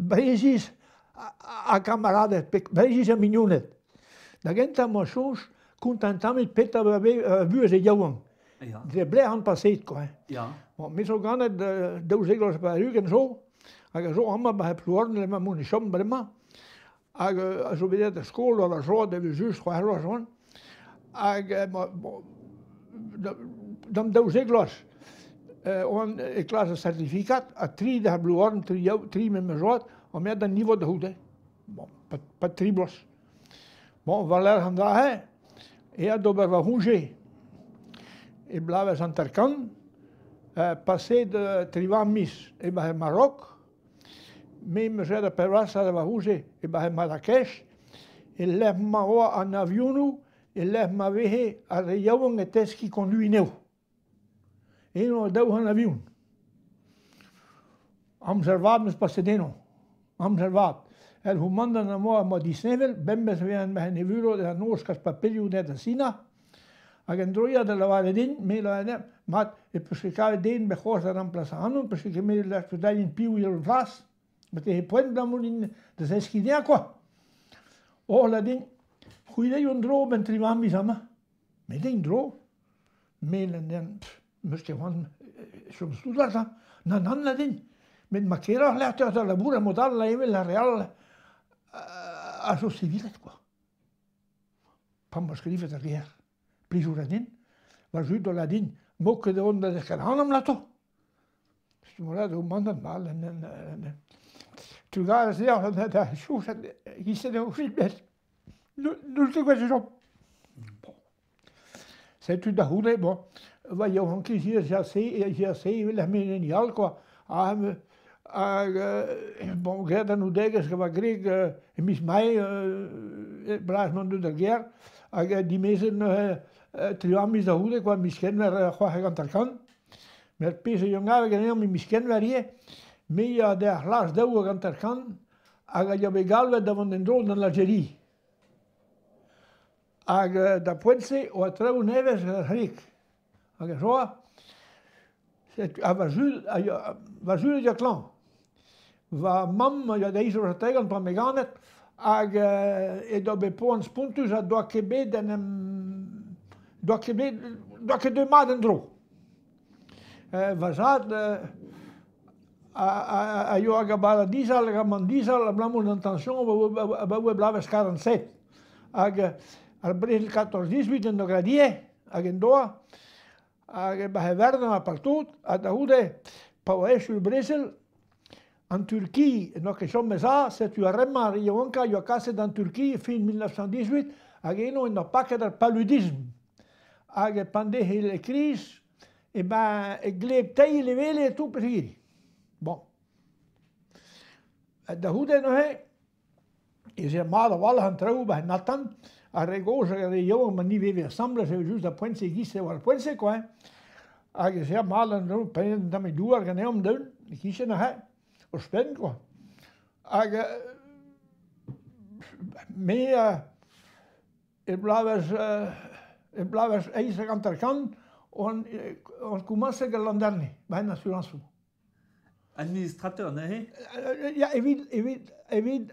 Breizhiz ha kamaraded, pe Breizhiz ha mignoned. Da gentañ 'moa soñj kontañ un tammig petra oa bet buhez e yaouank. Ya. Dre belec'h on paseet kwa hein. Ya. Bon, me zo ganet 12 vloaz 80 zo, hag a zo amañ 'ba Plouared emañ mont e chom bremañ. Hag a zo bet aet da skol war ar joa evel-just c'hwec'h vloaz oan. Hag bon, d'an 12 vloaz oan e klas ar certificat ha tri da Blouared, tri, tri memes oad, on aet d'an niveau da c'houde. Bon, pas tri bloaz. Bon, war-lerc'h an dra-se, aet d'ober va c'hoñje e bloavezh hanter-kant, paseet triwac'h miz e-barzh er Marok, Me 'm eus aet da peurvasañ da va c'hoñje e-barzh Marrakech, e-lec'h ma oa an avionoù, e-lec'h ma veze ar re yaouank é teskiñ konduiñ anezho. Eno oa 200 avion. Amzer vat 'm eus paset eno, amzer vat. Er c'homandant am boa am boa disheñvel, bemdez e vezen en e vuro da noz kas paperioù dezhañ da sinañ. Hag en droiad da lavaret din, me lavaret dezhañ, mat, e peus ket kavet den bet c'hoazh da ramplasañ ac'hanon, peus ket kemeret lec'h peus piv eo plas, marteze poent abalamour din da zeskiñ dezhañ kwa. Oh, lâr din, c'hwi 'raio un dro 'benn tri miz amañ. Me 'dei un dro. Me lâr din, 'meus ket c'hoant chom soudard hañ. Nann, nann, lâr din. Met ma keroc'h lec'h deoc'h da labourat mod all evel ar re all a zo siviled kwa. Pa 'm boa skrivet ar ger plijout a din, va zud o lâr din 'mo ket aon da derc'hel ac'hanomp 'lato. Setu ma lâret eo mandat mat trugarez deoc'h da soñjal e-giz-se eo bet n'eus ket gwech chom. Setu da c'houde bon va yaouankiz ivez evel ar meneni all kwa. Hag bon graet anaoudegezh gant va gwreg e miz Mae bras mont deus d'ar gêr hag dimezet neuze tri miz da c'houde kwa miz Genver 56. Met pezh a young ganeomp e miz Genver ivez, me ya d'ar c'hlas 52 hag a ya bet galvet da vont en-dro d'an Aljeria. Hag da poent-se oa traoù nevez er c'hrig. Hag a joa, ha va zud a yoa, va zud a yoa klañv. Va mamm a yoa da eizh vloaz ha tregont pa 'm ganet hag he doa bet poan spontus ha 'doa ket bet en em 'doa ket bet 'doa ket deuet mat en-dro. Va zad a yoa hag a bara dizal hag amann dizal abalamour d'an tension abaoe bloavezh 47. Hag ar brezel 14-18 en doa graet ivez, hag en doa, hag e Verdun ha partout, ha da c'houde, pa oa echu ar brezel, an Turki n'oa ket chomet za, setu ar re-mañ, ar re yaouankañ, a yoa kaset d'an Turki e fin 1918, hag eno en doa paket ar paludism. Hag pan dezhe kriz, Eh ben, e gleb teil e wele e tout peogwir. Bon. Da c'houde neuze ez eo mat a-walc'h an traoù 'ba en atant, ar re gozh hag ar re yaouank ma ni veve asambles evel-just da poent-se e-giz-se war ar poent-se kwa hein. Hag ez eo mat an traoù prenet un tammig douar ganeomp deun e-kichen aze, ouzhpenn kwa. Hag me E bloavezh e bloavezh eizh hag hanter-kant on on komañset gant Landerne, 'ba en asurañsoù. Administrateur neuze? Ya, evit evit evit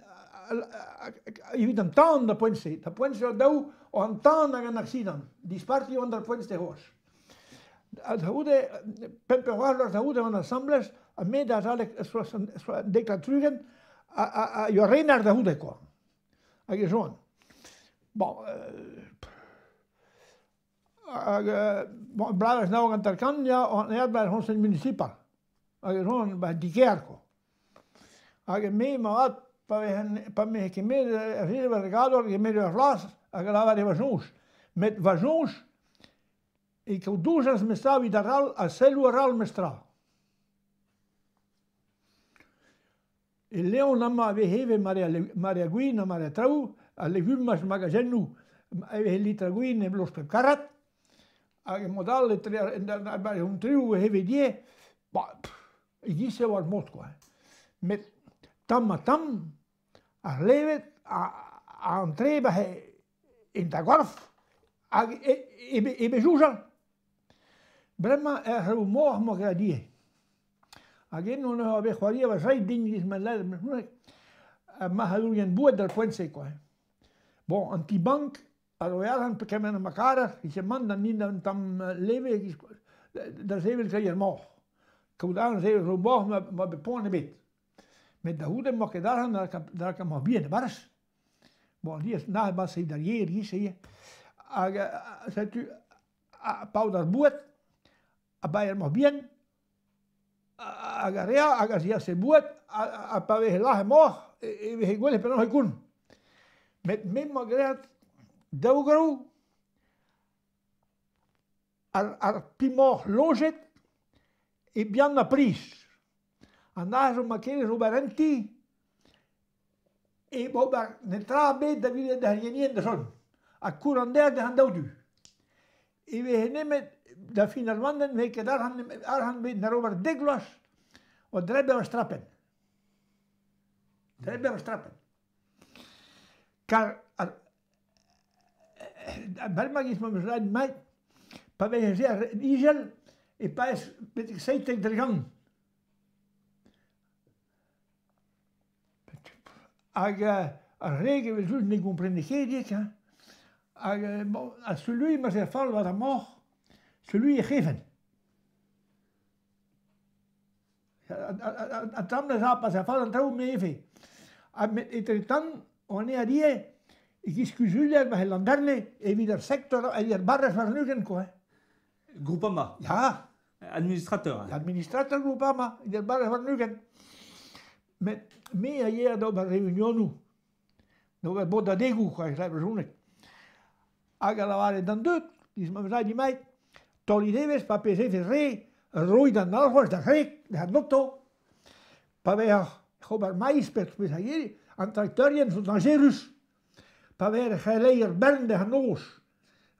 evit an tan da poent-se. Da poent-se o daou an tan hag an aksidant. Disparti oant d'ar poent-se c'hoazh. Da c'houde, pemp eur vloaz da c'houde on asambles, ha me da azalek dek ha tri-ugent, a yoa rener da c'houde kwa. Hag e joan. Bon, hag bon, bloavezh 49 ya, on aet 'ba ar c'honseil municipal. Hag e joan 'ba ti-kêr kwa. Hag me 'ma pa vezen pa 'mehe kemeret ar gador kemeret ur c'hlas hag a lavare va soñj. Met va soñj e kaout doujañs mestra evit ar all ha selloù ar all mestra. E Leon amañ e vez evet mare a gwin ha mare a traoù, al legumaj magazennoù e vez litr a gwin e bloaz pep karrad, hag e mod all etre an trioù e evet ivez, ba e-giz-se e oa ar mod kwa. Met tamm-ha-tamm ar c'hleñved a antre 'ba en da gorf hag e vez soñjal. Bremañ er c'hraou mor emañ graet ivez. Hag eno neuze a bet c'hoariet va zreid din giz ma lâret brezhoneg, marc'hadourien boued d'ar poent-se kwa. Bon, an ti-bank a roe arc'hant kement ha ma karer, e man d'an hini un tamm leve da sevel kreier mor. Kaout arc'hant sevel zo mor ma bet poan ebet. Met da c'houde 'moa ket arc'hant da lakaat ma bihan e-barzh. Bon, alies nac'h e-barzh evit ar yer e-giz-se ivez. Hag setu paotr ar boued a bae ar moc'h bihan hag a rea hag a ziase boued ha pa veze lazhet moc'h e veze gwelet penaos e kont. Met me 'moa graet daou graou ar pemoc'h lojet e bihan ma priz. An aze ma kerez ober un ti hep ober netra ebet da welet ar yenien da zont ha koulz an deiz d'an daou du. E veze nemet da fin ar vandenn ne veze ket arc'hant ebet na ober dek vloaz o debriñ ur strapenn. Debriñ ur strapenn. Kar ar bremañ giz ma 'meus lâret mat, pa veze se ar izel e paeez betek 17%. Hag ar wreg evel-just ne gomprene ket ivez hein. Hag bon ha seul-vui ma'z eo fall war ar moc'h, seul-vui e c'hefen. An tamm da zap pa'z eo fall an traoù me ivez. Ha met etretant on aet ivez e-giz kuzulier war Landerne evit ar sektor evit ar barrez warn-ugent kwa. Groupama. Ya. Administrateur. Administrateur Groupama, evit ar barrez warn-ugent. Met me a yea d'ober reunionoù, d'ober bodadegoù kwa, e brezhoneg. Hag a lavare d'an dud, giz ma vez dit taolit evezh pa pez evezh re, roit an alc'hwez d'ar c'hreg, d'an oto. Pa vez oc'h ober maiz pe pezh a yeli, an trakteurien zo dañjerus. Pa vez c'helleier bern d'an noz,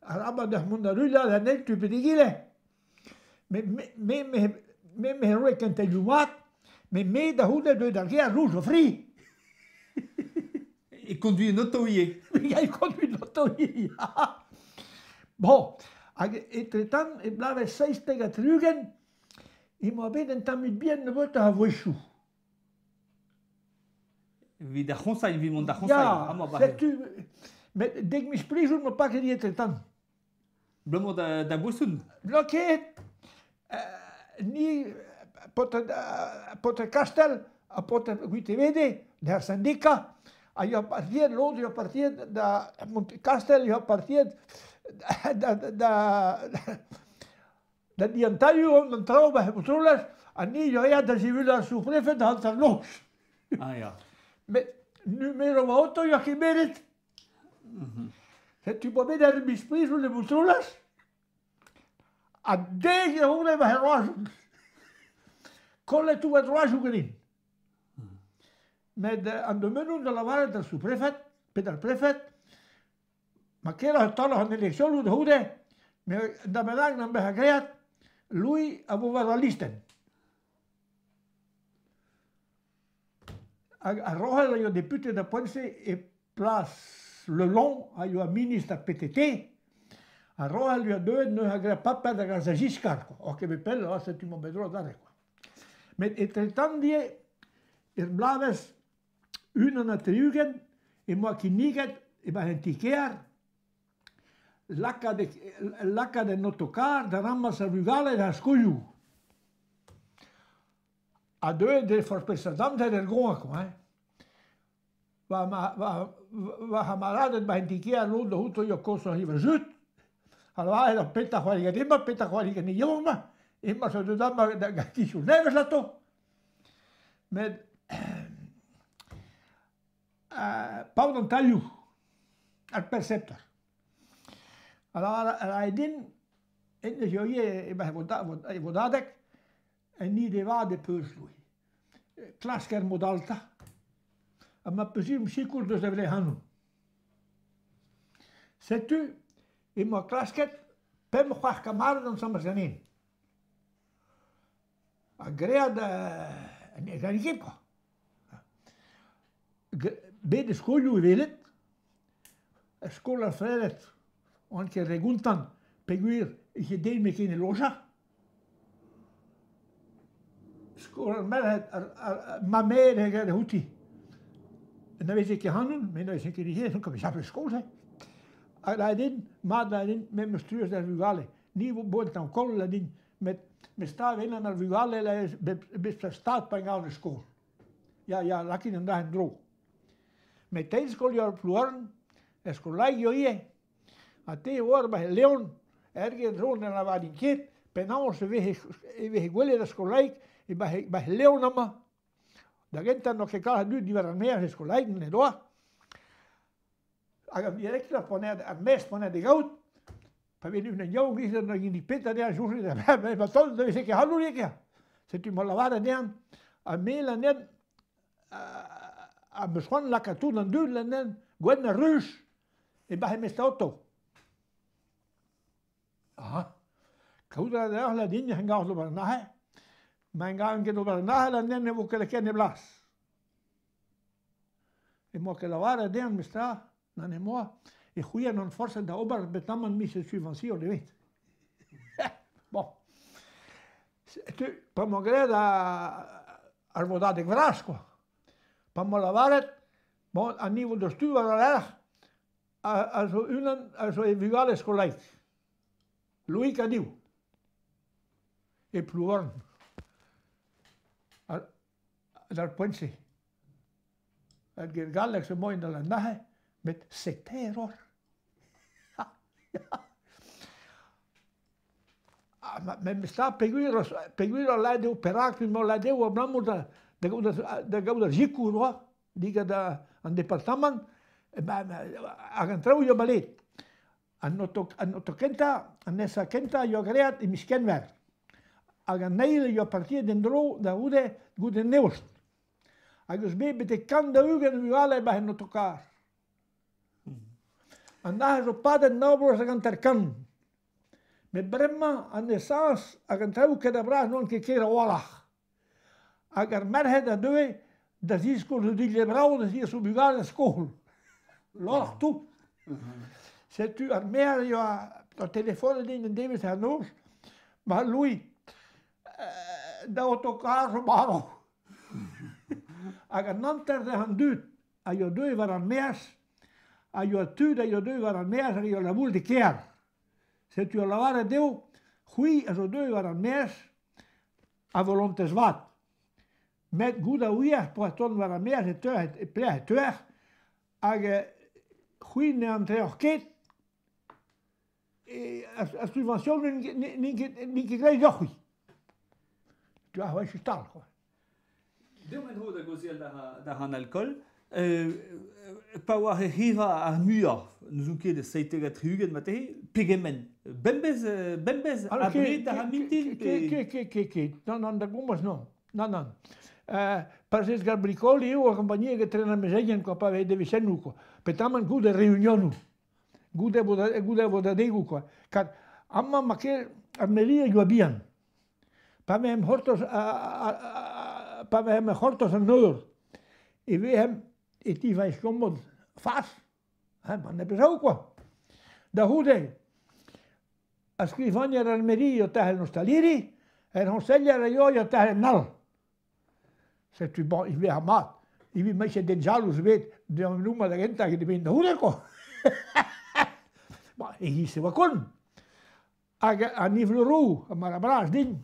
arabat deoc'h mont da ruilhañ d'an eil tu pe d'egile. Me, me, me, me, me, me roe kentelioù mat, met me da c'houde deuet d'ar gêr rous o fri. E conduit un oto ivez. E conduit un oto ivez, ya. Bon, hag etretant, e bloavezh 77, emañ bet un tammig bihan nebeutoc'h a-wechoù. Evit ar c'hoñsailh, evit mont d'ar c'hoñsailh. Ya, amañ ba- setu, met dek miz prizoun 'ma paket etretant. Abalamour da, da boeson. Bloket, ni, paotr, paotr Kastell ha paotr Gwitevede, d'ar syndicat, a yoa partiet, lod a yoa partiet da Kastell a yoa partiet da, da, da diantailhoù an traoù ba Montroulez, ha ni a yoa da zivulañ ar sous-prefed da hanternoz. Ah ya. Met numero ma oto yoa kemeret. Setu boa bet ar misprizoù e Montroulez ha dek e c'houde ma c'heroazoù. Kollet oa droazoù ganin. Met an domenioù da lavaret d'ar sous-prefed pe d'ar prefed, ma keroc'h e taoloc'h an eleksionoù da c'houde, me da bennak n'am bezañ graet, Louis a vo war al listenn. Hag ar Roc'hell a yoa depute da poent-se e plas Le Long a yoa ministr ar PTT. Ar Roc'hell a yoa deuet neuze a graet paper da gas da Giscard kwa. Oc'h ket bet pell, ah, setu m'on bet droad adarre kwa. Met etretant ivez, er bloavezh 61 emañ kinniget e-barzh an ti-kêr lakaat, lakaat en otokar da rammas ar vugale d'ar skolioù. Ha deuet eo forzh peseurt amzer er groaz kwa hein. Va ma va va c'hamaraded 'ba en ti-kêr lod da c'houto ya koshoc'h evel just. Ha lavaret eo petra c'hoari gant hemañ, petra c'hoari gant e yaouank-mañ. Hemañ zo deut amañ da gantizioù nevez 'lato. Met paotr an tailhoù, ar perseptor. A rae din, hennezh eo ivez e e vodadeg, En ide-vat e peuzloui. Klask er mod all 'ta. Ha ma peus ezhomm sikour deus da welet ac'hanon. Setu emañ klasket pemp c'hoar kamarad ensemble ganin. Ha graet ne gari ket kwa. Bet e skolioù e welet, skol ar Frered oan ket re gontant peogwir e den ket e lojañ. Skol ar merc'hed, ma mère a gare outi. Ne veze ket ac'hanon, met ne veze ket ivez, ket japel skol-se. Hag lâret din, mat lâret din, me 'm eus truez d'ar vugale. Ni 'vo boet an koll lâret din, met me stag ennon ar vugale lâret bep stad pa gav er skol. Ya, ya, lakaet an dra en-dro. Met teir skolioù ar Plouaran, er skolaig eo ivez. Ha te 'oar 'ba Leon, erged zo ne lavarin ket penaos e vehe e vehe gwelet ar skolaig e 'ba Leon amañ. Da gentañ n'oa ket kalz a dud diwar ar maez e skolaig n'en doa. Hag an direktor p'on ar mestr p'on da gaout, pa vez unan yaouank ivez da hini petra dezhañ soñjet ma taol ne veze ket c'halloud ket. Setu ma lavaret dezhañ ha me anezhañ ha 'meus c'hoant lakaat tout an dud anezhañ gwenn ha ruz e-barzh e mestr auto. Aha. Kaout a ra deoc'h la din en gaoz d'ober an aze. Ma en gavan ket d'ober an aze, la den ne vo ket lakaet en e blas. Emañ ket lavaret dezhañ memestra, nann emañ, e c'houian on forset da ober betamant miz subvention ebet. Bon. Setu, pa 'mañ graet ar vodadeg vras quoi. Pa 'mañ lavaret, bon, an nivo deus tu war al lec'h a zo unan a zo e vugale skolaik. Loïc Adiou, e Plouvorn, d'ar poent-se. Ar ger gallek zo moaien da lannac'he, met sectaire oc'h. Memes tra peogwir peogwir al lad eo perak emañ lad eo abalamour da da gaout da gaout ar sikour oa digant an departamant hag an traoù ya bale. An oto an oto kentañ an nesañ kentañ a yoa graet e miz Kenver hag an eil a yoa partiet en-dro da c'houde goude an eost. Hag eus bet betek 140 vugale e-barzh an otokar. An aze zo padet nav bloaz hag hanter-kant. Met bremañ an esañs hag an traoù ket a-bras n'oant ket ker a-walc'h. Hag ar merc'hed a deue da ziskouez o dilhad brav da zegas o bugale da skol. Lorc'h tout. Setu ar maer a yoa o telefonet din un devezh a noz, ma Louis, da otokar zo marv. Hag an hanter deus an dud a yoa deuet war ar maez, a yoa tud a yoa deuet war ar maez hag a yoa labouret e kêr. Setu a lavaret dezho, c'hwi a zo deuet war ar maez a volontez vat. Met goût a ouiec'h p'oa tont war ar maez e teuc'h e pelec'h e teuec'h hag c'hwi ne antreoc'h ket ar subvention n'int ket graet deoc'h-c'hwi. Tu as c'hwi stal quoi. Deomp en-dro da gaozeal da an alkool. Pa oar he c'hirañ ar muiañ, n'ouzon ket 77 marteze, pegement? Bembez, bembez abred da mintin? Ket, ket, ket, ket. Non, non, da gomz, non. Non, non. Pa 'z gant brikoli eo ar gompagnie tren ar mezeien quoi, pa vez devezhennoù quoi. Petamant goude reunionoù. Goude goude vodadegoù quoi. Kar amañ ma ket ar mairie a yoa bihan. Pa vehemp c'hortoz pa vehemp c'hortoz an eur e vehemp e ti Vaeskombod fas, hein, ma n'eo ket quoi. Da c'houde, ar skrivagner ar mairie o terc'hel an ostaliri, er c'hoñseller a yoa o terc'hel an all. Setu bon, ivez ar mat, evit ma den jalouz ebet deomp ma da gentañ hag e da c'houde quoi. Bon, e-giz e oa kont. Hag an Yves ha mara bras din,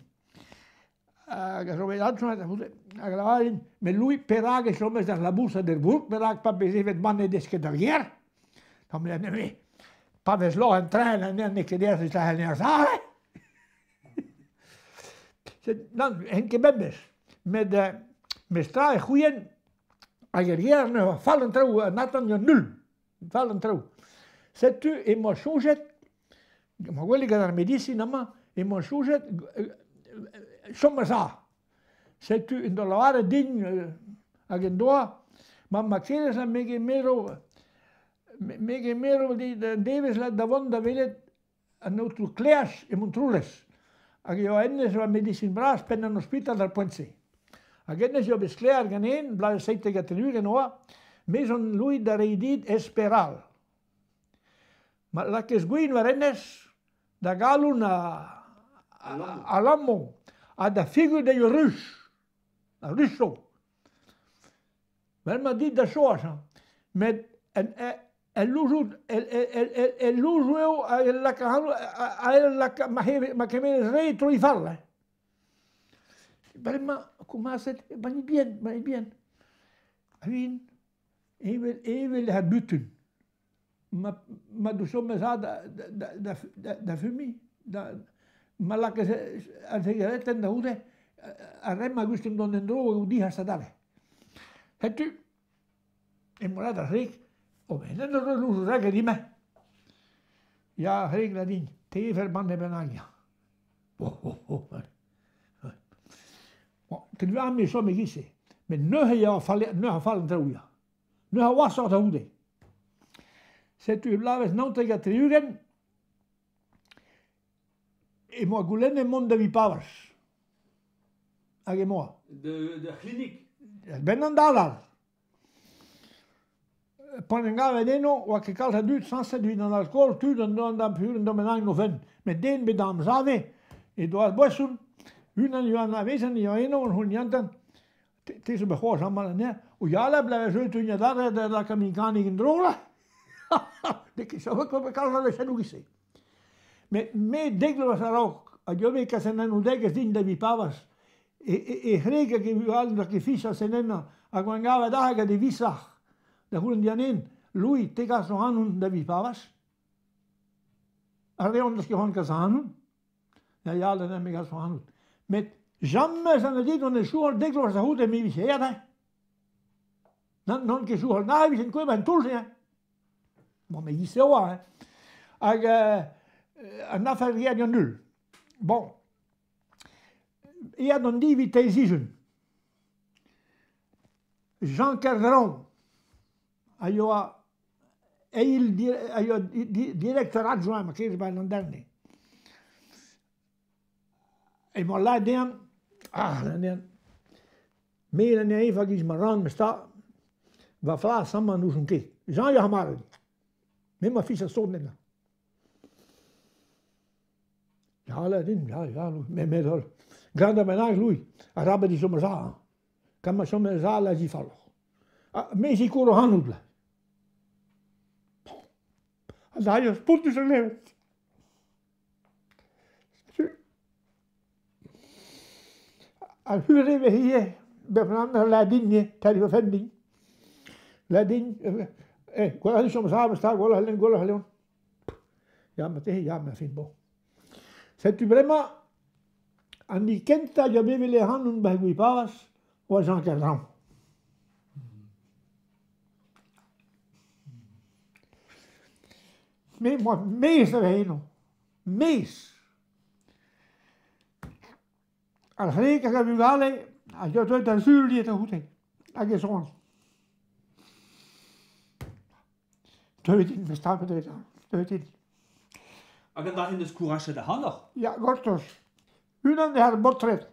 hag a zo bet ansonet hag a lavar din, met Louis, perak e chomez d'ar labousad er bourk, perak pa vez evet mann e desket d'ar gêr? Tamm me, pa vez lor en tren, n'eo ket aes e c'hell ar sare. Nann, hen ket bemdez. Met mestra e c'houien hag er gêr neuze fall an traoù, an atant ya null. Fall an traoù. Setu emañ soñjet, ma welet gant ar medisin amañ, emañ soñjet chom a-sav. Setu en doa lavaret din hag en doa, ma ma kerez me gemero me gemero un devezh da vont da welet an aotrou Kleach e Montroulez. Hag eo hennezh oa medisin bras penn an ospital d'ar poent-se. Hag hennezh eo bet sklaer ganen, bloaz 77 oa, me zon Louis da reiñ dit Esperal. Ma lakez gwin war hennezh, da galon a lammo, ha da figur da ruz. Ar Russo. Vel ma dit da choaz, hañ. Met el louzoù el louzoù eo a laka a laka ma kemerez re troiñ fall, hein. Bremañ komañset banni bihan, banni bihan. A-vin evel evel ar butun. Ma ma deus chomet za da da da da fumiñ, da ma lakaez ar sigaretenn da c'houde, ar re-mañ a gustum dont en-dro eo dic'has adarre. Setu emañ aet ar c'hreg, oh met en deus louzoù rak din-me. Ya, ar c'hreg 'la din, te 'vel banne bennak ya. Oh oh oh. Bon, ken me chom e-giz-se. Met neuze ya fall neuze fall an traoù ya. Neuze washoc'h da c'houde. Setu e bloavezh 79 emañ goulennet mont da Vipavas. Hag emañ. D'ar c'hlinik? Benn an dalal. Pan en gavet eno oa ket kalz a dud sañset evit an alkool, tud an an o fenn. Met den bet amsave e doa boeson. Unan eo anavezen eo eno an hon yantan. Te zo bet c'hoazh amañ anezhañ. O ya la blev jeu tu adarre da lakaat min kanig en-dro la. N'eo ket savet ket kalz a wechennoù giz-se. Met me dek vloaz a-raok hag eo bet kaset an anaoudegezh din da Vipavas e c'hreg hag e vugale n'oa ket fichañs en ennañ hag oan gavet aze gant e visac'h da c'houlenn diganin Louis, te 'gas ac'hanon da Vipavas? Ar re hon deus ket c'hoant kas ac'hanon. Ya, ya, da me gas ac'hanout. Met james an dit on e sourral dek vloaz da c'houde me vije aet, hein. N'on ket sourral na e vijen kouezhet en toull-se, hein. Bon, met giz-se oa, hein. Hag an afer graet gant nul. Bon, Eat an divi teir sizhun. Jean Kerdraon a yoa eil a yoa directeur adjoint ma kerez 'ba Landerne. Emañ lâret dezhañ, ah dezhañ, me anezhañ va giz ma ran memes tra, va flas amañ n'ouzon ket. Jean a yoa marvet. Me 'ma fis a son ennañ. Ya, din, ya, ya, me, me, gant ar bennak, Louis, arabat eo chom a-za, hein. Gant ma chom a-za, la zifalloc'h. Ha me 'zikour ac'hanout, là. Ha da eo spontus a glevet. Setu. Ar hure vez ivez, bep an amzer ladin ivez, tailh va fenn din. Ladin, eh, gwelloc'h chom a-za, memes tra, gwelloc'h lenn, gwelloc'h lenn. Ya, marteze, ya, ma fin, bon. Setu bremañ, an hini kentañ a bet welet ac'hanon 'ba Gwipavaz oa Jean Kerdraon. Me 'moa mezh da vezañ eno, mezh! Ar c'hreg hag ar vugale a yoa deuet da sul ivez da c'houde hag e soñj. Deuet int, meus tapet deuet deuet int. Hag an dra-se en deus kourachet ac'hanoc'h? Ya, gortoz. Unan eo ar baotred.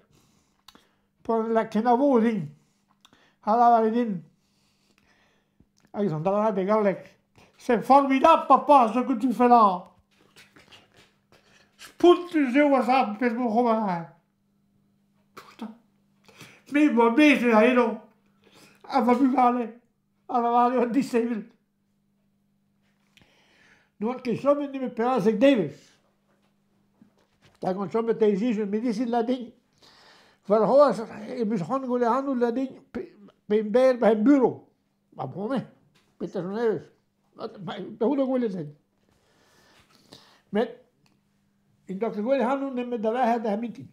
Pa lak kenavo din. Ha lavaret din. Hag an dra e galleg. C'est formidable, papa, ce que tu fais là. Spontus eo va zad pezh 'mo c'hober. Putain. Me 'boa mezh eno. Ha va bugale. Ha va vugale oa disevel. N'oan ket chomet nemet 14 devezh. Hag on chomet teir sizhun medisin ladin. Warc'hoazh em eus c'hoant gwelet ac'hanout ladin pe emberr 'ba em burev. Ma brome, petra zo nevez? Da c'houde gwelet en. Met en doa ket gwelet ac'hanon nemet da verc'hed da mintin.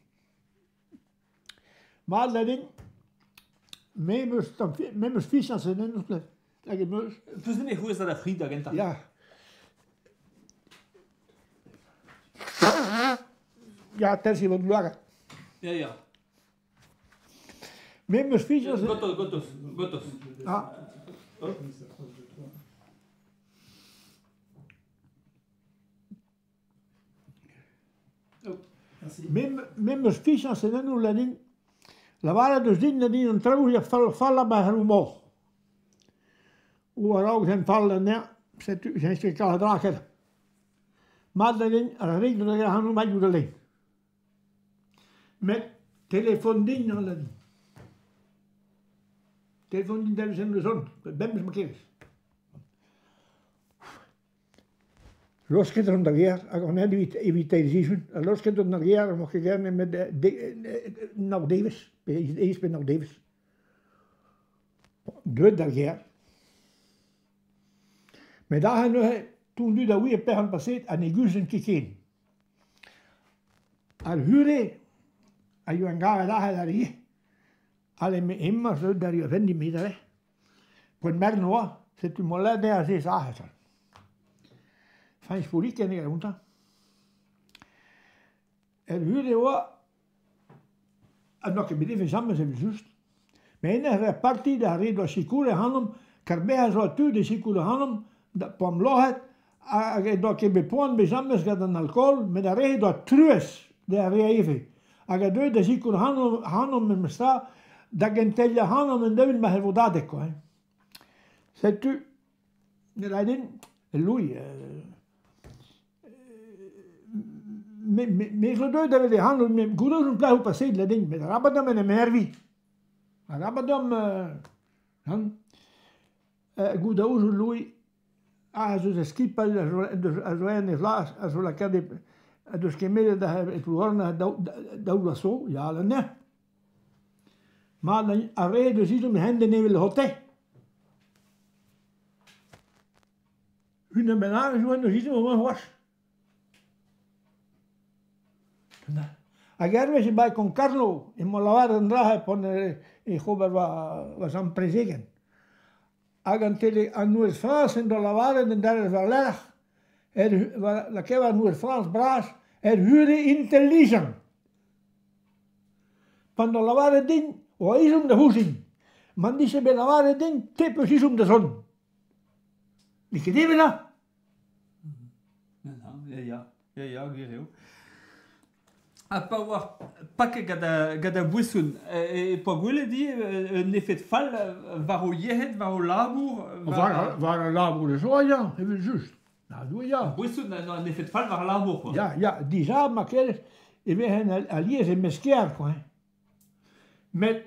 Mat ladin, me 'm eus me 'm eus fiziañs en ennout hag em eus. Peus nemet c'hwezhañ da fri da gentañ. Ya. Ya, tersi vo gloaret. Ya, ya. Me 'm eus fiziañs. Gotoz, gotoz, gotoz. Ah. Me 'm eus fiziañs en ennoù Ladin. Lavaret eus din Ladin an traoù ya fallañ ma c'hello mor. O a-raok en fall anezhañ, setu n'eus ket kalz a dra ken. Mat Ladin, ar re dre ac'hanomp aioù da lein. Met telefon din, Ladin. Telefon din da sem zon, bemdez ma kerez. Losket on d'ar gêr, hag on aet evit evit teir sizhun. Ha losket on d'ar gêr, emañ ket ganin nemet nav devezh, pe eizh pe nav devezh. Deuet d'ar gêr. Met aze neuze, tout an dud a ouie peoc'h on paseet ha ne guzhent ket ken. Ar c'hure a yoa gavet aze d'ar gêr. Ale me hemañ zo deuet d'ar vendi met aze. Poent mern oa, setu ma lâret dezhañ aze aze. Fañch Pouliken eo gantañ. Er hure oa ha n'oa ket bet evet james evel-just. Met hennezh a vez parti d'ar re doa sikouret ac'hanomp kar bezañ zo tud e sikour ac'hanomp da p'oamp loc'het hag he doa ket bet poan bet james gant an alkool met ar re he doa truez d'ar re a eve hag a deue da sikour ac'hanomp memestra da genteliañ ac'hanomp en-deun ma c'hevodadeg kwa hein. Setu ne ra din Louis me me zo deuet da welet ac'hanon met goude on plac'h out paseet la din met arabat deomp en em enerviñ arabat deomp nann Goude aozoù Louis aze eus e skipailh a zo en e vlas a zo lakaet e deus kemeret e Plouvorn daou vloaz zo, ya lenner. Mat ar re deus ezhomm hent den evel hote. Unan bennak a zo en deus ezhomm amañ c'hoazh. Hag hervez e bae Concarneau emañ lavaret an dra-se p'on ec'h ober va zamm prezegenn. Hag an tele an Nouel Frañs en doa lavaret en derez war-lerc'h er lakaet war Nouel Frañs bras er hure intelligent. Pan doa lavaret din oa ezhomm da c'houzin. Man dije bet lavaret din te peus ezhomm da zont. N'eo ket evel ha? Ya, ya, ya, ya, gwir eo. Ha pa oar paket gant ar gant ar boeson, e poa gwelet ivez un efed fall war ho yec'hed, war ho labour? War, war al labour ez oa, ya, evel-just. Na, doue, ya. Boeson a un efed fall war al labour, quoi. Ya, ya, dija, ma kerez, e vehen alies e meskear, quoi. Met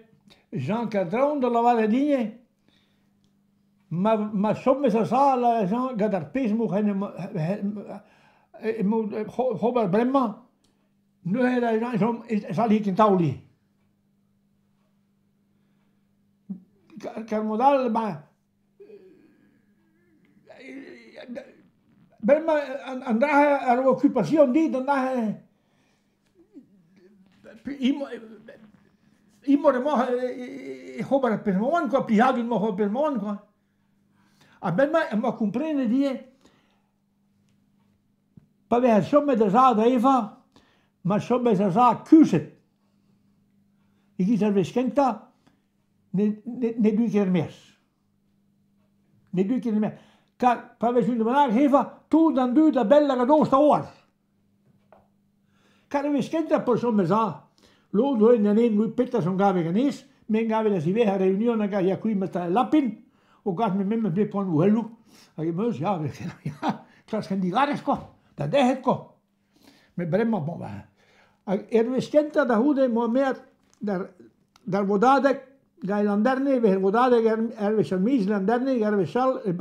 Jean Kerdraon da lavaret din eo ma ma chomez a-sal Jean gant ar pezh m'oc'h en em emaout oc'h ober bremañ neuze da chom ez alli ket taoliñ. Kar mod all ben bremañ an dra-se a ro okupasion dit an dra-se Imor emañ ec'h ober ar pezh 'mañ kwa, plijadur emañ oc'h ober ar pezh 'mañ kwa. Ha bremañ emañ komprenet ivez pa vez chomet a-za da evañ, ma chomez a-za kuzhet. E-giz ar wech kentañ ne deu ket er-maez. Ne deu ket er-maez. Kar pa vez unan bennak evañ, tout an dud a-bell hag a-dost a-walc'h. Kar e vez kentañ pa chom ez a. Lod zo en en mui petra 'zo gavet ganez, me gave da ziwezhañ reunion hag a ya kuit ma lapin, o gas me memes bet poan oueloù, hag em eus, ya, ya, klask an digarez kwa, da dec'het kwa. Met bremañ, bon, ben, hag er wech kentañ da c'houde 'moa meat d'ar vodadeg, da Landerne, e vez vodadeg er wech ar miz Landerne, er wech all e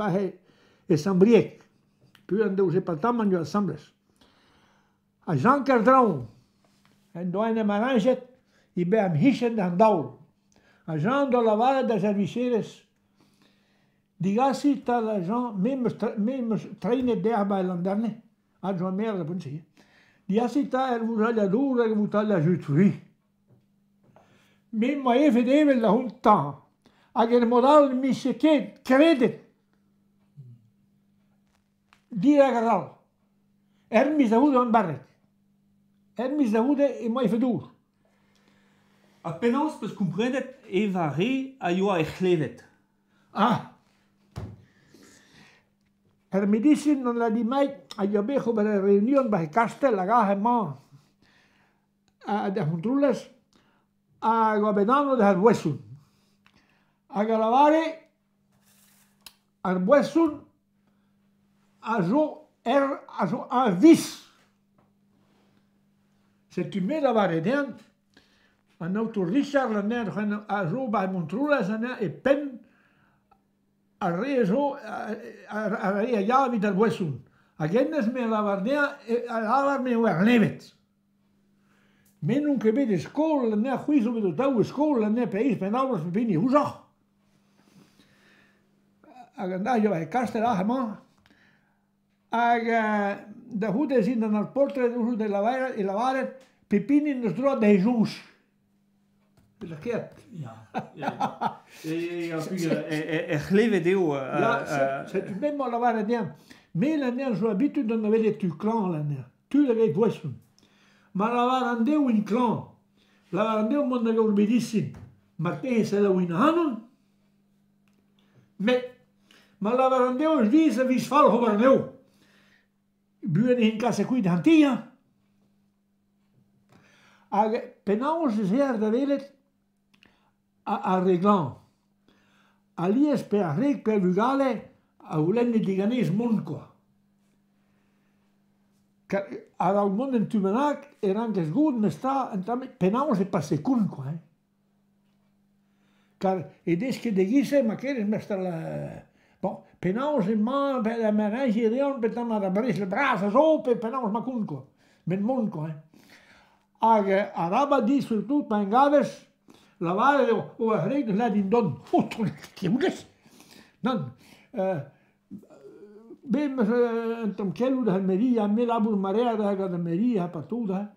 e Sant-Brieg. Peogwir an daou zepartamant 'oa asambles. Ha Jean Kerdraon en doa en em arañjet e bezañ em c'hichen d'an daol. Ha Jean doa lavaret da servijerez Degasit 'ta da Jean, me 'm eus treinet dezhañ 'ba Landerne, adjoint maire da poent-se. Degasit 'ta ur voutailhad-dour hag ur voutailhad jus fruit. Me 'm boa evet evel da c'hontañ hag er mod all ne 'mije ket kredet. Dirak ar all. Er miz da c'houde on barrek. Er miz da c'houde emañ e fedour. Ha penaos 'peus komprenet evañ re a yoa er c'hlevet? Ah! Er medisin on l'a dit Mike a yoa bet ober ur reunion 'ba e Kastell hag aze emañ da Vontroulez hag oa bet anv d'ar boeson. Hag a lavare Ar boeson a zo er a zo ar vis. Setu me lavaret dezhañ An aotrou Richard anezhañ a zo 'ba Montroulez anezhañ e penn ar re a zo ar re a ya evit ar boeson. Hag hennezh me a lavar dezhañ a lavar me eo ar c'hleñved. Me n'on ket bet e skol anezhañ, c'hwi zo bet o-daou e skol anezhañ pe eizh pe nav bloaz pe hini ouzhoc'h. Hag an dra a oa e Kastell aze emañ. Hag da c'houde zindan ar poltred ouzh e lavaret, e lavaret pep hini en deus droad d'e soñj. Lakaet. Ya. Er c'hlevet eo. Ya, setu me 'mañ lavaret dezhañ. Me anezhañ zo abitud d'an welet tud klañv anezhañ. Tud hag e boeson. Ma lavaran dezho int klañv, lavaran dezho mont da gaout medisin, marteze selaouint ac'hanon. Met ma lavaran dezho e viz a viz fall ober anezho. Buan int kaset kuit an ti hañ. Hag penaos ez eer da welet ar re glañv? Alies pe ar wreg pe ar vugale a c'houlenne diganez mont kwa. A-raok mont en tu bennak e rankez goût memestra un tammig penaos e pase kont kwa hein. Kar e desket e-giz-se ma kerez mestr bon penaos emañ ma raje reont petra ar brezel bras a zo pe penaos ma kont kwa met mont kwa hein. Hag arabat dit surtout pa en gavez lavaret eo o ar c'hreg deus lâret din dont. O tonez Nann bet 'm eus un tamm keloù da mairie ha me labour maread gant ar mairie ha partout hein.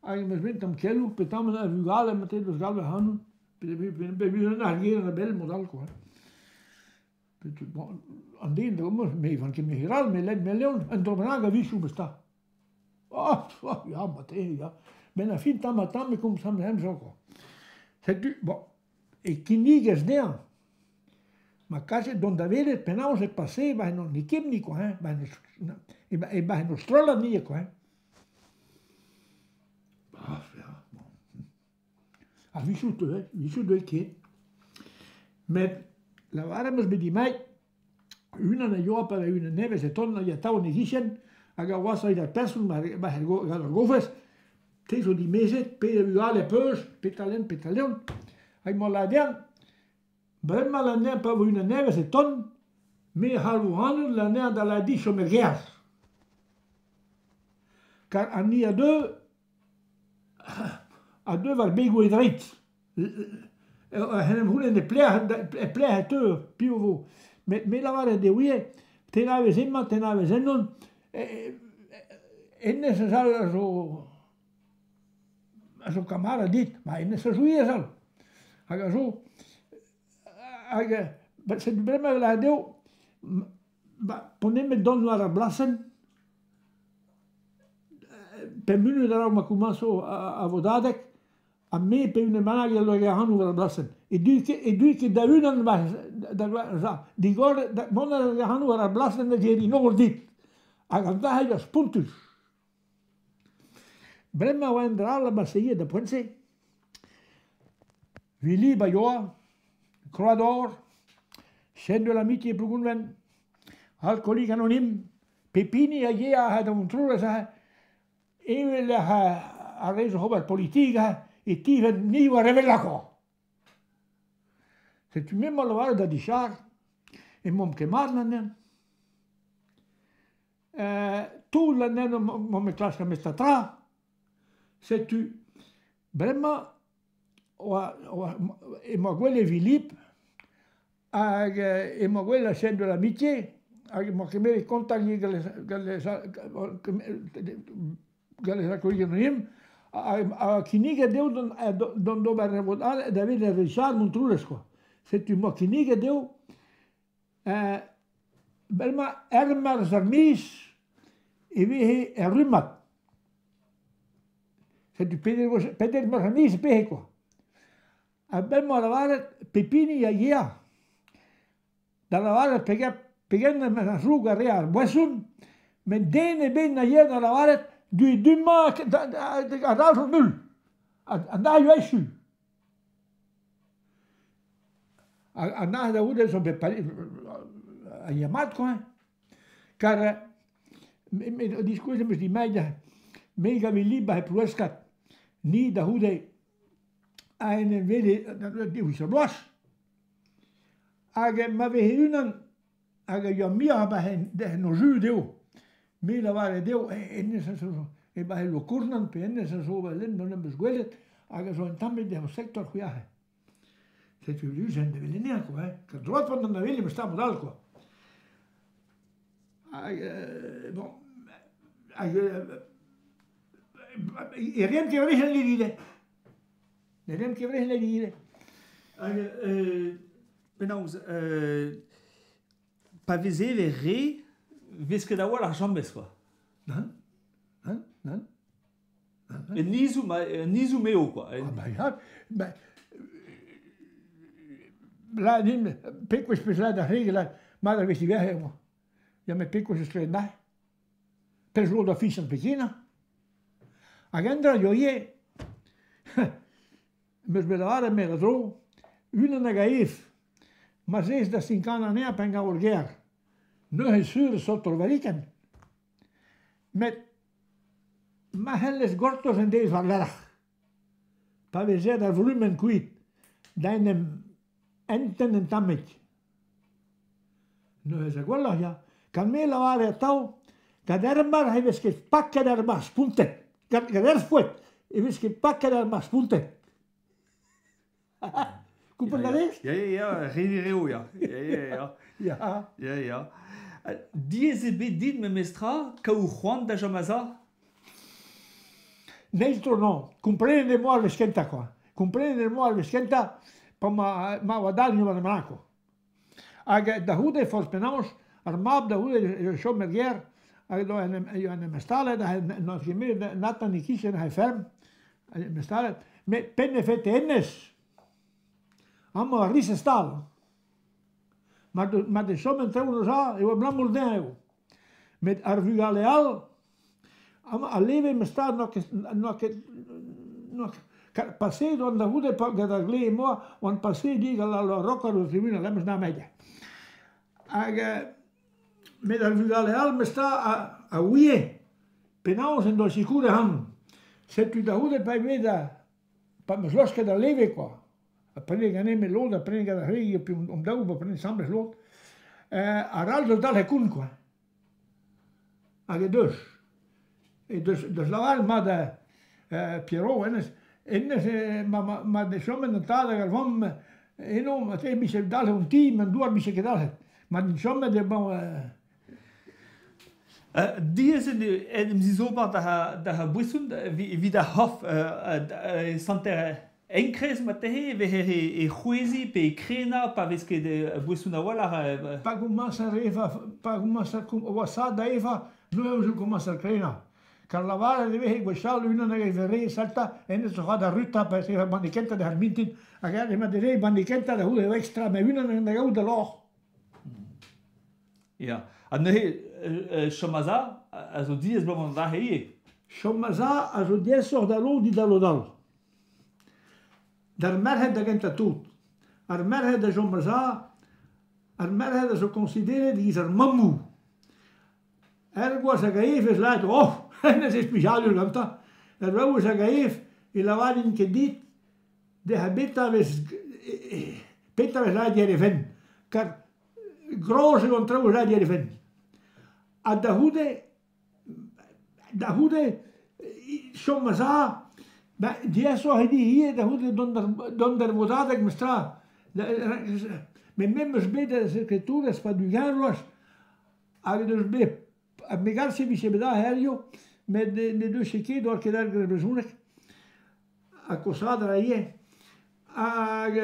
Hag em eus bet un tamm keloù petamant ar vugale marteze deus galvet ac'hanon pe ar gêr a-bell mod all quoi. Bon, an den da gomañs, me 'van ket me ral, me lenn me leon, un dra bennak a-wechoù meus 'ta. Ah, ya, marteze, ya. Benn ar fin tamm-ha-tamm e komz amzer quoi. Setu, bon, e kinnigez dezhañ ma kaset dont da welet penaos e pase 'ba en hon ekip-ni quoi hein, 'ba en hor strollad-ni quoi hein. Ah, ya, bon. A-wechoù 'teu, a-wechoù 'deu ket. Met lavaret 'm eus bet dit unan a yoa pa vez unan nevez e tont hag atav en e gichen hag a oa ar person gant ar gofez te zo dimezet pe vugale peus petra lenn petra leon hag ma lâr dezhañ bremañ lâr pa vo unan nevez e tont me a c'halvo ac'hanout lâr dezhañ da lâr dit chom er gêr kar an ni a deu war begoù e dreid En em c'houlenn e pelec'h e teu, piv e vo. Met me lavaret eo ivez, te n'avez hemañ, te n'avez ennon, hennezh a sal a zo kamarad dit, ma hennezh a zo ivez all. Hag a zo, hag setu bremañ e lâret dezho, p'on nemet dont war ar blasenn, pemp munut a-raok ma komañso ar vodadeg, Ha me pe unan bennak a lakae ac'hanon war ar blasenn. E dui ket e dui ket da-unan da digor mont a rae ac'hanon war ar blasenn da geriñ nor dit. Hag an dra-se a oa spontus. Bremañ e oa un dra all a-barzh da poent-se. Willy a yoa, Croix d'Or, Chaîne de l'amitié Plougonven, Alcoolique anonyme, pep hini a yea da Montroulez aze, Evel ar re zo ober politik e tivent ni war evel lakañ. Setu me 'ma lavaret da Dichar emaomp ket mat anezhañ. Toull anezhañ emaomp e klask ar memes tra. Setu bremañ emañ gwelet Philippe Hag emañ gwell la chaîne de l'amitié hag emañ kemeret kontakt gant les alcooliques anonymes ha kinniget dezho dont d'ober ur vot all da welet ar Richard Montroulez quoi. Setu 'moa kinniget dezho bremañ er marzh ar miz e vehe er rummad. Setu peder marzh ar miz e pehe quoi. A-benn 'moa lavaret pep hini a yea da lavaret pegen a zroug a rea ar boeson, met den ebet na yea da lavaret du-mañ a-dalc'h an holl, an dailhoù echu. An nac'h da c'houde zo bet a ya mat kwa hein. Kar diskouez em eus dit me gave lip e Ploueskad, ni da c'houde. A en em wele diwar ar bloaz. Hag ma veze unan hag a yoa muioc'h a-benn o ju dezho. Me lavare dezho, hennezh a zo e-barzh Lokournan pe hennezh a zo e-lenn ma 'm eus gwelet hag a zo un tammig d'ar sektor c'hwi aze. Setu lusenn da welet anezhañ kwa hein. Ket droad 'vo da welet memes tra mod all kwa. Hag bon hag e reemp ket brezel ivez. Ne reemp ket brezel ivez. Hag penaos pa vez evet re, 'vez ket a-walc'h james kwa. Nann, nann, nann. Un izoù ma, un izoù m'eo kwa. Ah ben ya, ben la din pekoulz 'peus lâret ar re la mat a vez diverret eo. Ya met pekoulz eus klevet mat. Pell zo da fichañ pegement. Hag un dra zo ivez, 'm eus bet lavaret me da dro, unan hag a ev, ma 'z ez da sinkanañ anezhañ p'en gav ur gêr. Neuze sur e sot ur varikenn. Met ma c'hellez gortoz en deiz war-lerc'h, pa vez aet ar vrumenn kuit da en em entent un tammig. Neuze gwelloc'h ya. Gant me lavare atav, gant ar marc'h e vez ket paket ar marc'h spontet. Gant ar foet e vez ket paket ar marc'h spontet. Kompren a rez? Ya, ya, ya, re wir eo, ya. Ya, ya, ya. Ya. Ya, ya. Diaes eo bet dit memestra kaout c'hoant da chom a-sav? Neizh-tro non. Komprenet em boa ar wech kentañ kwa. Komprenet em boa ar wech kentañ pa ma ma oa dall war an kwa. Hag da c'houde forzh penaos, ar mab da c'houde e chom er gêr hag en em en em stalet en doa kemeret Nathan e-kichen he ferm, en em stalet. Met penn e fete hennezh, amañ ar riz stal. Mar de chom en traoù neuze e oa abalamour dezhañ eo. Met ar vugale all, amañ al leve em stad n'oa ket n'oa ket n'oa ket paseet oan da c'houde gant ar glev em boa oan paseet ivez gant al rokad o tribunal em eus nemet. Hag met ar vugale all memes tra a ouie penaos en doa sikouret ac'hanon. Setu da c'houde pa eo bet da pa 'm eus laosket al leve kwa. Ha prenet ganin me lod ha prenet gant ar re pe hom daou 'ba prenet asambles lod. Ar all zo dalc'het koun kwa. Hag e deus. E deus deus lavaret mat Pierrot hennezh hennezh ma ma ma ne chomen an tad hag ar vamm eno marteze 'vije dalc'het an ti ma douar 'vije ket dalc'het. Ma n'int chomet eo bon Diaes eo en em zizober da boeson evit ar c'horf santer enkrez marteze e vehe e c'hwezhiñ pe e krenañ pa vez ket boeson a-walc'h. Pa gomañs ar evañ pa gomañs ar wasaat da evañ neuze e komañs ar krenañ. Kar lavaret e vehe gwechall unan hag e vere saltañ hennezh zo da rutañ pa ez banne kentañ d'ar mintin hag emañ dre banne kentañ da c'houde eo ekstra met unan da gaout da lorc'h. Ya. Ha neuze chom a-za a zo diaes bremañ aze ivez. Chom a-za a zo diaesoc'h da lod evit da lod all. D'ar merc'hed da gentañ tout. Ar merc'hed a chom a-za, ar merc'hed a zo koñsideret e-giz ar mammoù. Er gwaz hag a ev ez lâret oh, hennezh eo plijadur gantañ. Er vaouez hag a ev e lavarin ket dit dezhañ petra vez petra vez lâret er e fenn. Kar Groñj eo an traoù a er fenn. Ha da c'houde, da c'houde chom a-za, ben diaesoc'h eo dit ivez da c'houde dont d'ar vodadeg memestra. Met me 'm eus bet da sekretourez 'pad ugent vloaz hag deus bet ha me garfe e vije bet aze hiziv met ne deus ket oa ket ar brezhoneg ha kosaat a ra ivez. Hag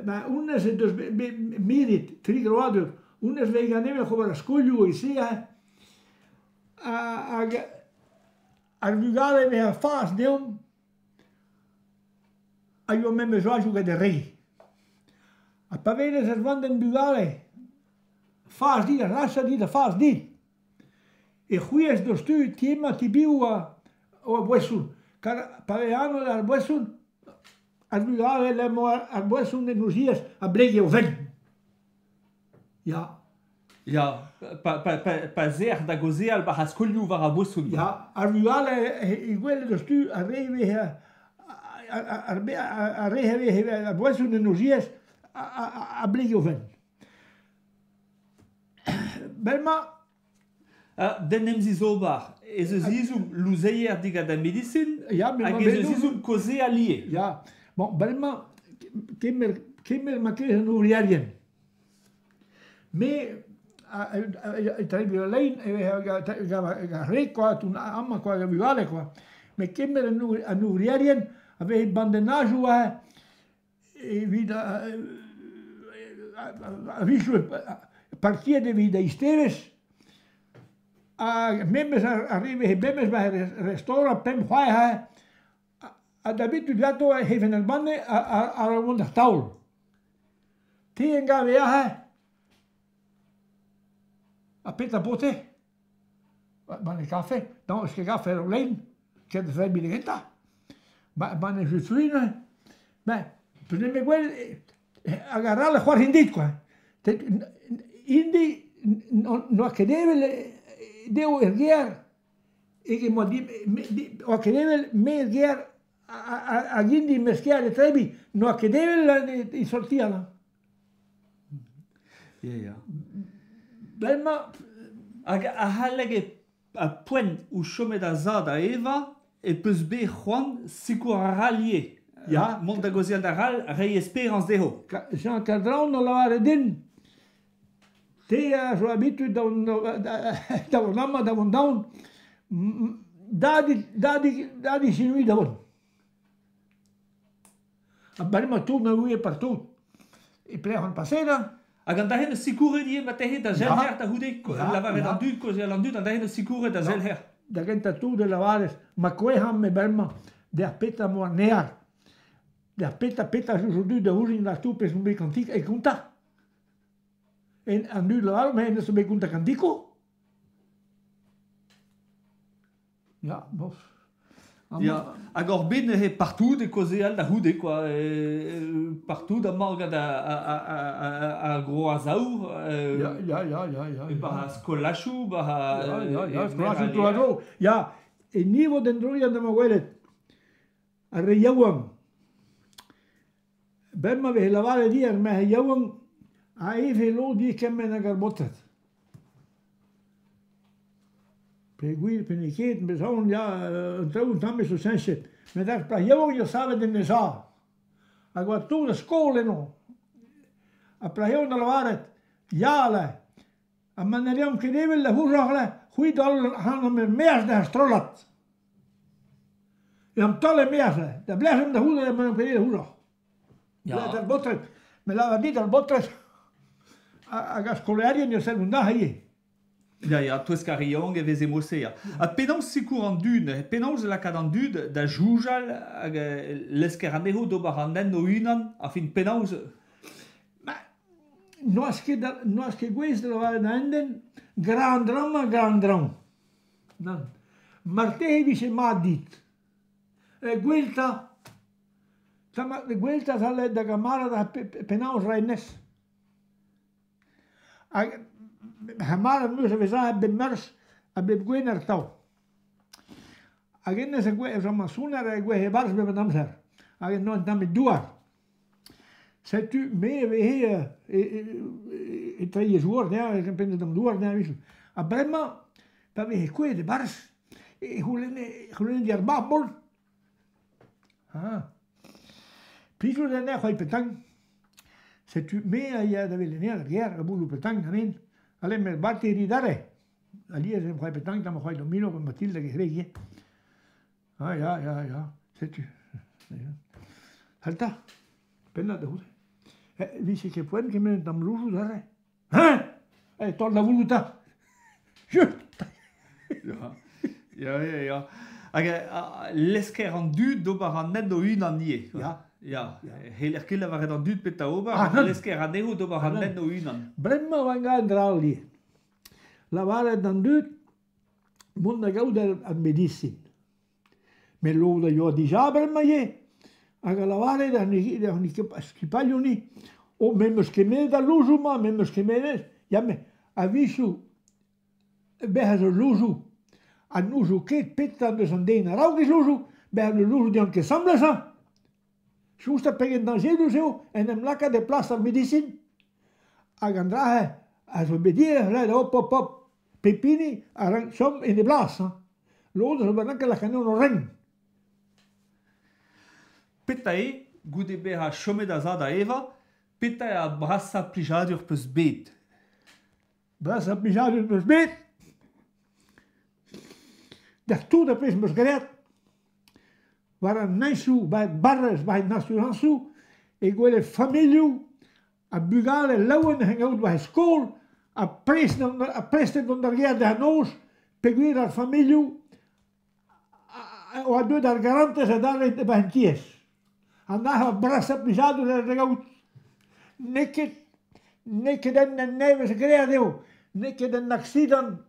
ben honnezh he deus bet miret tri grouadur. Honnezh 'vez ganin oc'h ober ar skolioù e-se hag ar vugale 'vez a-fas deomp a yoa memes oajoù gant ar re. Ha pa welez ar vandenn bugale, fas dit, racha dit ha fas dit. E c'hwezh doc'htu ti-emañ ti biv oa boeson. Kar pa vez anv ar boeson, ar vugale emañ ar boeson en o ziez a blege o fenn. Ya. Ya, pa, pa, pa, pa 'z eer da gaozeal war ar skolioù war ar boeson. Ya, ar vugale he gwelet doc'htu ar re vez Ar re a veze ar boesoù en o ziez a bleg o fenn. Bremañ... D'en em zizober ez eus ezhomm louzeier digant ar medisin hag ez eus ezhomm kaozeal ivez. Ya, bon, bremañ kemer, kemer ma kerez an ouvriadien. Me e lein e veze re kwa, amañ kwa, gant bugale kwa. Met kemer an ouvriadien a veze bandennajoù aze evit a-wechoù partiet evit eizhtevez hag memes ar re veze memes 'ba er restaurant pemp c'hoar aze ha da bep tud ganto ec'h ar banne a-raok mont d'ar taol. Te en gave aze ha petra 'po-te? Banne kafe, daoust ket kafe ur lein, ket zebriñ da gentañ. Banne jus fruit neuze. Ben, peus nemet gwell hag ar all a c'hoarzhin dit kwa. Int-i n'oa ket evel dezho er gêr eget m'oa oa ket evel me er gêr hag int-i meskiat etrebi n'oa ket evel e sortial. Ya, ya. Bremañ... Hag ar c'halleg eo ha poent out chomet a-za da evañ e peus bet c'hoant sikour ar all ivez. Ya. Mont da gaozeal d'ar all, reiñ esperañs dezho. Jean Kerdraon a lavare din, te a zo abitud da vont amañ, da vont daon, da di sinuiñ da vont. Ha bremañ tout a ouie partout. E pelec'h on paseet hein? Hag an dachenn eus sikouret ivez marteze da zelc'her da c'houde, lavaret an dud, kaozeal an dud, an dachenn eus sikouret da zelc'her. Da gentañ tout e lavarez, ma kouezhan me bremañ, d'ar petra 'moa neal, d'ar petra petra zo dud da ouzin war tout pezh on bet ganti e kontañ. En an dud lavaret, me n'eus bet kontañ gantiko. Ya, bof. Ya, hag hor bet neuze partout e kaozeal da c'houde quoi, partout amañ gant ar groaz aour. Ya, ya, ya, ya, ya. Ba skolachoù, ba... Ya, ya, ya, skolachoù tro-war-dro. Ya, e nivod en droiad emañ gwelet. Ar re yaouank. Bremañ e veze lavaret dit ar merc'hed yaouank a eve lod ivez kement hag ar baotred. Peogwir pe n'eo ket, 'm eus aon ya, an traoù un tamm zo cheñchet. Met ar plac'h yaouank zo savet en he sav. Hag oa tout ar skol eno. Ar plac'h yaouank da lavaret ya le, ha ma ne reomp ket evel da c'houzoc'h le, c'hwi daol ac'hanomp er-maez d'ar strollad. Eomp taol er-maez le, da belec'h omp da c'houzout emañ ket da c'houzoc'h. Ya. D'ar baotred, me lavar dit ar baotred hag ar skolaerien eo sell nac'h ivez. Ya, ya, touesk ar re yaouank e veze mod-se, ya. Ha penaos sikour an dud neuze? Penaos lakaat an dud da soñjal hag lesker anezho d'ober an hent o-unan? Enfin, penaos... Ma, n'oas ket, n'oas ket gouest da lavaret da un den, gra an dra-mañ, gra an dra-mañ. Nann. Marteze e vije mat dit. Gwell 'ta. Gwell 'ta da gamarad ha penaos 'ra hennezh. Hag c'hamarad 'm eus a vez aet bep Meurzh ha bep Gwener atav. Hag hennezh a zo mañsoner a gouezh e-barzh bep an amzer. Hag en doa un tammig douar. Setu me a veze e treiñ e zouar dezhañ, e kempennet an douar dezhañ a-wechoù. Ha bremañ pa veze kouezhet e-barzh e c'houlenne ar mab mont. Ah. Plijout a ra c'hoari petank. Setu me a ya da welet anezhañ d'ar gêr, ar bouloù petank ganin. Allez, met bateri dare. Alies em c'hoari petank, tamm c'hoari domino gant Mathilde hag he c'hwreg ivez. Ah ya, ya, ya, setu. Sell 'ta, pennad da c'houde. Vije ket poent kement tamm louzoù dare. Hein? Eh, taol da vouloù 'ta. Ya, ya, ya, ya. Hag lesker an dud d'ober an hent o-unan ivez. Ya. Ya, c'heller ket lavaret an dud petra ober, Ah, nann. lesker anezho d'ober an hent o-unan. Bremañ oa un dra all ivez. Lavaret d'an dud mont da gaout ar medisin. Met lod a yoa dija bremañ ivez. Hag a lavare d'ar skipailhoù-ni, oh me 'm eus kemeret al louzoù-mañ, me 'm eus kemeret, ya met a-wechoù bec'h eus louzoù ha n'ouzout ket petra 'neus an den a-raok e louzoù, bec'h eus louzoù deomp ket asambles hañ. Soñj 'ta pegen dañjerus eo en em lakaat e plas ar medisin. Hag an dra-se a zo bet hir lâret hop hop hop pep hini a rank chom en e blas hañ. Lod a zo bet ranket lakaat anezhañ o ren. Petra eo, goude bezañ chomet a-za da evañ, petra eo ar brasañ plijadur 'peus bet? Brasañ plijadur 'm eus bet da tout ar pezh 'm eus graet war an henchoù, war barrez, war an asurañsoù e gwelet familhoù ha bugale laouen oc'h en gaout war e skol ha prest ha prestet dont d'ar gêr da noz peogwir ar familhoù a oa deuet ar garantez adarre 'ba an tiez. An arc'hant brasañ plijadur da gaout. N'eo ket n'eo ket un nevez graet eo, n'eo ket un aksidant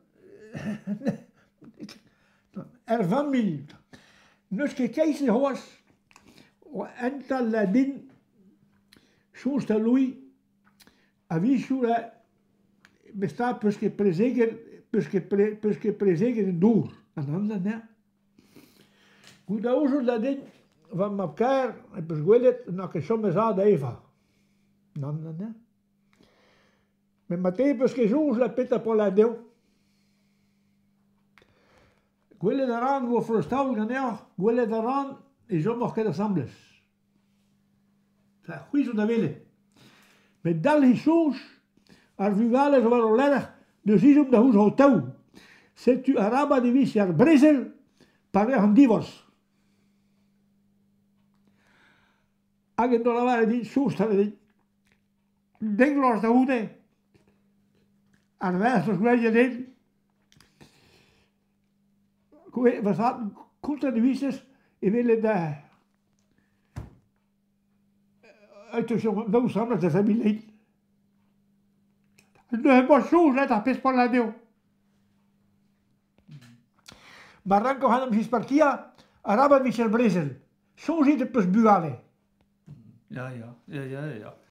er familh. N'eus ket keit-se c'hoazh. Ental din soñj da Louis a-wechoù me 'peus ket prezeget 'peus ket 'peus ket prezeget en dour an amzer-mañ. Goude aozout da din va mab-kaer e peus gwelet n'oa ket chomet za da evañ. Nann, nann, nann. Met marteze 'peus ket soñj la petra 'po lâret dezho. Gwelet a ran 'vo freuz-taol ganeoc'h, gwelet a ran e chomoc'h ket asambles. C'hwi zo da welet. Met dalc'hit soñj, ar vugale zo war o lerc'h deus ezhomm da c'houzout ho-taou. Setu arabat e vije ar brezel pa vez an divorz. Hag en doa lavaret din soñj din. Dek vloaz da c'houde, ar verc'h eus gwelet din, va zad kontet e vijes evel da daou sammet da familh. Neuze 'boa soñj ar pezh 'poa dezho. Ma rankoc'h en em zispartiañ, arabat 'vije ar brezel. Soñjit e peus bugale. Ya, ya, ya, ya, ya.